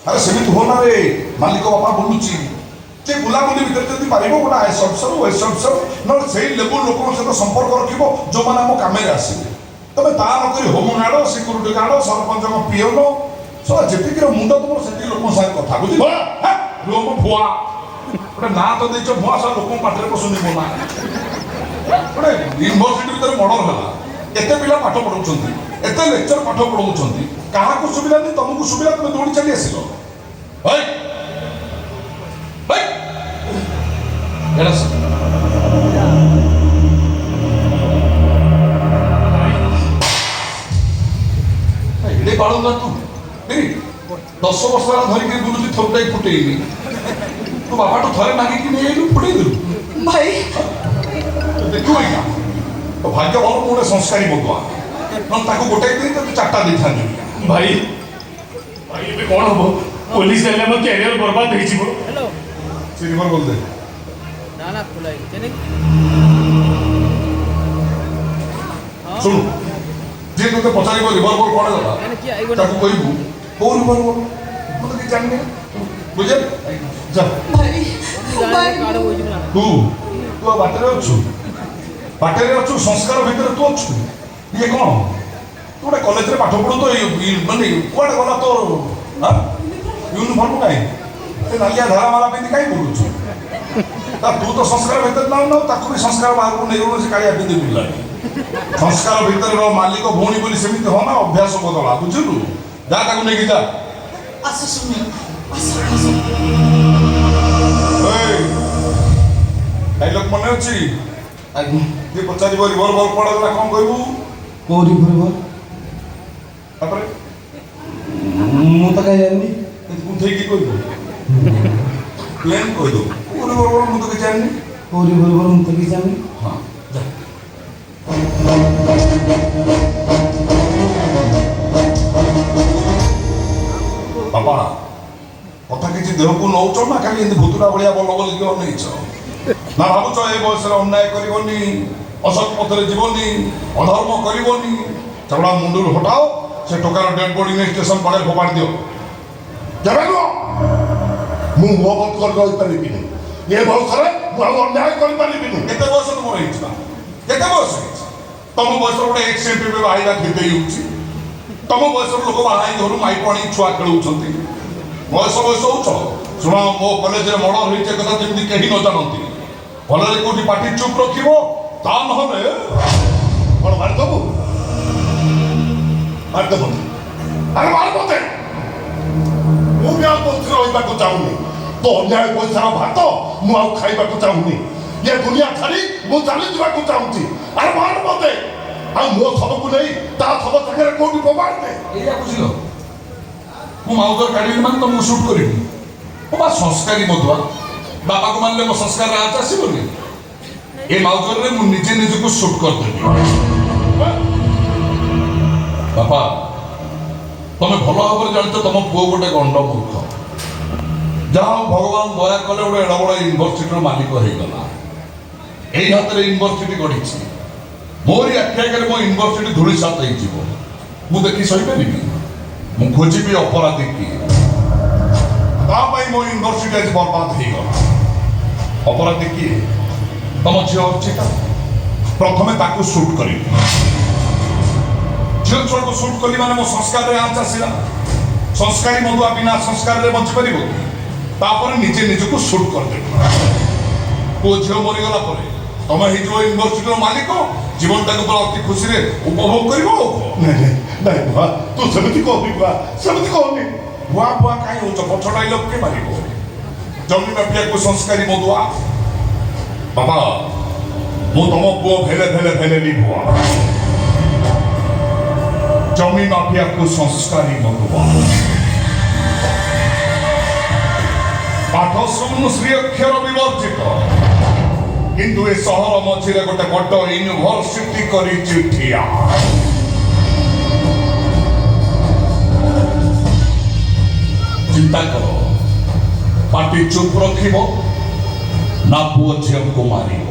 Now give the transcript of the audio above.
ଆରେ ସେମିତି ହୁଅନା ରେ, ମାଲିକ ବାପା ବୁଲୁଛି। ସେ ବୁଲାବୁଲି ଭିତରେ ଯଦି ପାରିବ ଗୋଟେ is officer, OS officer, ନହେଲେ ସେଇ ଲେବୁଲ ଲୋକଙ୍କ ସହିତ ସମ୍ପର୍କ ରଖିବ ଯେଉଁମାନେ ଆମ କାମରେ ଆସିବେ। ତମେ ତା ନକରି ହୋମ ଗାର୍ଡ, ସିକ୍ୟୁରିଟି ଗାର୍ଡ, ସରପଞ୍ଚଙ୍କ ପିଅନ, ଶଳା ଯେତିକିର ମୁଣ୍ଡ ତୁମର ସେତିକି ଲୋକଙ୍କ ସାଙ୍ଗେ କଥା, ବୁଝିଲ? ରୁହ ମୋ ଭୁଆ, ଗୋଟେ ନାଁ ତ ଦେଇଛ ଭୁଆ, ଶଳା ଲୋକଙ୍କ ପାଟିରେ ପଶୁନି ମୋ ନାଁ। ଗୋଟେ ୟୁନିଭର୍ସିଟି ଭିତରେ ମର୍ଡର ହେଲା, ଏତେ ପିଲା ପାଠ ପଢଉଛନ୍ତି, ଏତେ ଲେକ୍ଚର ପାଠ ପଢଉଛନ୍ତି, କାହାକୁ ସୁବିଧା ନାହିଁ, ତମକୁ ସୁବିଧା, ତମେ ଦୌଡ଼ି ଚାଲି ଆସିଲ। ଏଇ, ଏଇ, ଏଇଟା ଏଡ଼େ ବାଳୁଙ୍ଗା ତୁ, ଏଇ, 10 ବର୍ଷ ହେଲା ଧରିକି ବୁଲୁଛି, ଥରୁଟାଇ ଫୁଟେଇନି। ତୁ ବାପାଠୁ ଥରେ ମାଗିକି ନେଇ ଆଇଲୁ, ଫୁଟେଇ ଦେଲୁ। ଭାଇ। ଦେଖିବୁ ଏଇନା, ତୋ ଭାଗ୍ୟ ଭଲ ମୁଁ ଗୋଟେ ସଂସ୍କାରୀ ମଦୁଆ, ନହେଲେ ତାକୁ ଗୋଟାଏ ଦେଇ ତତେ ଚାରିଟା ଦେଇଥାନ୍ତି। ଭାଇ, ଭାଇ, ଏବେ କ'ଣ ହବ? ପୋଲିସ ହେଲେ ଆମ କ୍ୟାରିୟର ବର୍ବାଦ ହେଇଯିବ। ସେ ରିଭର ବଲ୍ ଦେ। না না, খোলা হয়েছে নাকি? ଶୁଣୁ, ଯିଏ ତୋତେ ପଚାରିବ ରିଭର ବଲ୍ କୁଆଡ଼େ ଗଲା, ତାକୁ କହିବୁ କୋଉ ରିଭର ବଲ୍, ମୁଁ ତ କିଛି ଜାଣିନି, ବୁଝିଲେ? ଯା। ଭାଇ, ଭାଇ। ତୁ ତୁ ଆଉ ବାଟରେ ଅଛୁ, ବାଟରେ ଅଛୁ, ସଂସ୍କାର ଭିତରେ ତୁ ଅଛୁ। ଇଏ କ'ଣ? ତୁ ଗୋଟେ କଲେଜରେ ପାଠ ପଢୁ ତ ମାନେ କୁଆଡ଼େ ଗଲା ତୋର ୟୁନିଫର୍ମ? କାହିଁ ସେ ନାଲିଆ ଧାରା ମାରା ପିନ୍ଧି କାହିଁ ବୁଲୁଛୁ? ତା ତୁ ତ ସଂସ୍କାର ଭିତରେ ନାଉ ନାଉ, ତାକୁ ବି ସଂସ୍କାର ବାହାରକୁ ନେଇଗଲୁ, ସେ କାଳିଆ ପିନ୍ଧି ବୁଲିଲାଣି। ସଂସ୍କାର ଭିତରେ ରହ, ମାଲିକ ଭଉଣୀ ବୋଲି ସେମିତି ହଁ ନା, ଅଭ୍ୟାସ ବଦଳା, ବୁଝିଲୁ? ଯା, ତାକୁ ନେଇକି ଯା। ଆସ ସୌମ୍ୟ, ଆସ ଆସ। ଡାଇଲଗ ମନେ ଅଛି? ଆଜ୍ଞା। ଯିଏ ପଚାରିବ ରିଭର ବଲ୍ କୁଆଡ଼େ ଗଲା, କ'ଣ କହିବୁ? କୋଉ ରିଭର ବଲ୍? ତାପରେ? ମୁଁ ତ କାହିଁ ଜାଣିନି। ଉଠେଇକି କହିବୁ, ପ୍ଲେନ୍ କହିଦେବୁ, କୋଉ ରିଭର ବଲ୍, ମୁଁ ତ କିଛି ଜାଣିନି। କୋଉ ରିଭର ବଲ୍, ମୁଁ ତ କିଛି ଜାଣିନି। ହଁ, ଯା। ବାପା, କଥା କିଛି ଦେହକୁ ନଉଛ ନା ଖାଲି ଏମିତି ଭୁତୁଡ଼ା ଭଳିଆ ବଲ ବୋଲିକି ଅନେଇଛ? ନା ଭାବୁଛ ଏ ବୟସରେ ଅନ୍ୟାୟ କରିବନି, ଅସତ୍ ପଥରେ ଯିବନି, ଅଧର୍ମ କରିବନି? ସେଗୁଡ଼ା ମୁଣ୍ଡରୁ ହଟାଅ। ସେ ଟୋକାର ଡେଡ୍ ବଡି ନେଇ ଷ୍ଟେସନ ପାଖରେ ଫୋପାଡ଼ି ଦିଅ। କେବେ ନୁହଁ, ମୁଁ ମୁହଁ ବନ୍ଦ କରି ରହିପାରିବିନି। ଏ ବୟସରେ ମୁଁ ଆଉ ଅନ୍ୟାୟ କରିପାରିବିନି। କେତେ ବୟସ ତୁମର ହେଇଛି ବା? କେତେ ବୟସ ହେଇଛି? ତମ ବୟସର ଗୋଟେ ଏକ୍ସ ଏମ୍ପି ବାହାଇବା ଖିଦେଇ ହେଉଛି। ତମ ବୟସର ଲୋକ ବାହା ହେଇ ଘରୁ ମାଇପ ଆଣି ଛୁଆ ଖେଳଉଛନ୍ତି। ବୟସ ବୟସ ହଉଛ। ଶୁଣ, ମୋ କଲେଜରେ ମର୍ଡର ହେଇଛି କଥା ଯେମିତି କେହି ନ ଜାଣନ୍ତି। ଭଲରେ କୋଉଠି ପାଟି ଚୁପ୍ ରଖିବ, ତା ନହେଲେ କ'ଣ ମାରିଦେବୁ? ମାରିଦେବୁ? ଆରେ ମାର ମତେ, ମୁଁ ବି ଆଉ କୋଉଥିରେ ରହିବାକୁ ଚାହୁଁନି। ତୋ ଅନ୍ୟାୟ ପଇସାର ଭାତ ମୁଁ ଆଉ ଖାଇବାକୁ ଚାହୁଁନି। ଏ ଦୁନିଆ ଛାଡ଼ି ମୁଁ ଚାଲିଯିବାକୁ ଚାହୁଁଛି। ଆରେ ମାର ମତେ, ଆଉ ମୋ ଶବକୁ ନେଇ ତା ଶବ ସାଙ୍ଗରେ କୋଉଠି ଫୋପାଡ଼ି ଦେ। ଏଇଆ ବୁଝିଲ? ମୁଁ ମାଉଜର କାଢ଼ିବି ମାନେ ତମକୁ ସୁଟ୍ କରିବି। ମୁଁ ବା ସଂସ୍କାରୀ ମଦୁଆ, ବାପାକୁ ମାରିଲେ ମୋ ସଂସ୍କାରରେ ଆଞ୍ଚ ଆସିବନି। ଏ ମାଉଜରରେ ମୁଁ ନିଜେ ନିଜକୁ ସୁଟ୍ କରିଦେବି। ବାପା, ତମେ ଭଲ ଭାବରେ ଜାଣିଛ ତମ ପୁଅ ଗୋଟେ ଗଣ୍ଡ ମୂର୍ଖ। ଯାହା ହଉ ଭଗବାନ ଦୟା କଲେ ଗୋଟେ ଏଡ଼ ବଡ଼ ୟୁନିଭର୍ସିଟିର ମାଲିକ ହେଇଗଲା। ଏଇ ହାତରେ ୟୁନିଭର୍ସିଟି ଗଢ଼ିଛି। ମୋରି ଆଖି ଆଗରେ ମୋ ୟୁନିଭର୍ସିଟି ଧୂଳିସାତ ହେଇଯିବ, ମୁଁ ଦେଖି ସହିପାରିବି? ମୁଁ ଖୋଜିବି ଅପରାଧୀ କିଏ, ତା ପାଇଁ ମୋ ୟୁନିଭର୍ସିଟି ଆଜି ବର୍ବାଦ ହେଇଗଲା। ଅପରାଧୀ କିଏ? ତମ ଝିଅ ଅର୍ଚିତା। ପ୍ରଥମେ ତାକୁ ସୁଟ୍ କରିବି। ଝିଅ ଛୁଆକୁ ସୁଟ୍ କଲି ମାନେ ମୋ ସଂସ୍କାରରେ ଆଞ୍ଚ ଆସିଲା। ସଂସ୍କାରୀ ମଦୁଆ ବିନା ସଂସ୍କାରରେ ବଞ୍ଚିପାରିବ କି? ତାପରେ ନିଜେ ନିଜକୁ ସୁଟ୍ କରିଦେବି। ପୁଅ ଝିଅ ମରିଗଲା ପରେ ତମେ ହେଇଯିବ ୟୁନିଭର୍ସିଟିର ମାଲିକ, ଜୀବନଟାକୁ ପୁରା ଅତି ଖୁସିରେ ଉପଭୋଗ କରିବ। ଆଉ କଣ? ନାଇଁ ନାଇଁ ନାଇଁ ବୁଆ, ତୁ ସେମିତି କହନି ବୁଆ, ସେମିତି କହନି। ଭୁଆ ଭୁଆ କାହିଁ ହଉଛ? ପଛ ଡାଇଲଗ କିଏ ମାରିବ? ଜମି ମାଫିଆକୁ ସଂସ୍କାରୀ ମଦୁଆ। ବାବା, ମୁଁ ତମ ପୁଅ ଭେଲେ ଭେଲେ ଭେଲେଲି ଭୁଆ, ଜମି ମାଫିଆକୁ ସଂସ୍କାରୀ ମଦୁଆ। ପାଠ ଶୂନ, ଶ୍ରୀ ଅକ୍ଷର ବିବର୍ଜିତ, କିନ୍ତୁ ଏ ସହର ମଝିରେ ଗୋଟେ ବଡ ୟୁନିଭର୍ସିଟି କରିଛି ଠିଆ। ଚିନ୍ତା କର, ପାଟି ଚୁପ୍ ରଖିବ ନା ପୁଅ ଝିଅଙ୍କୁ ମାରିବ?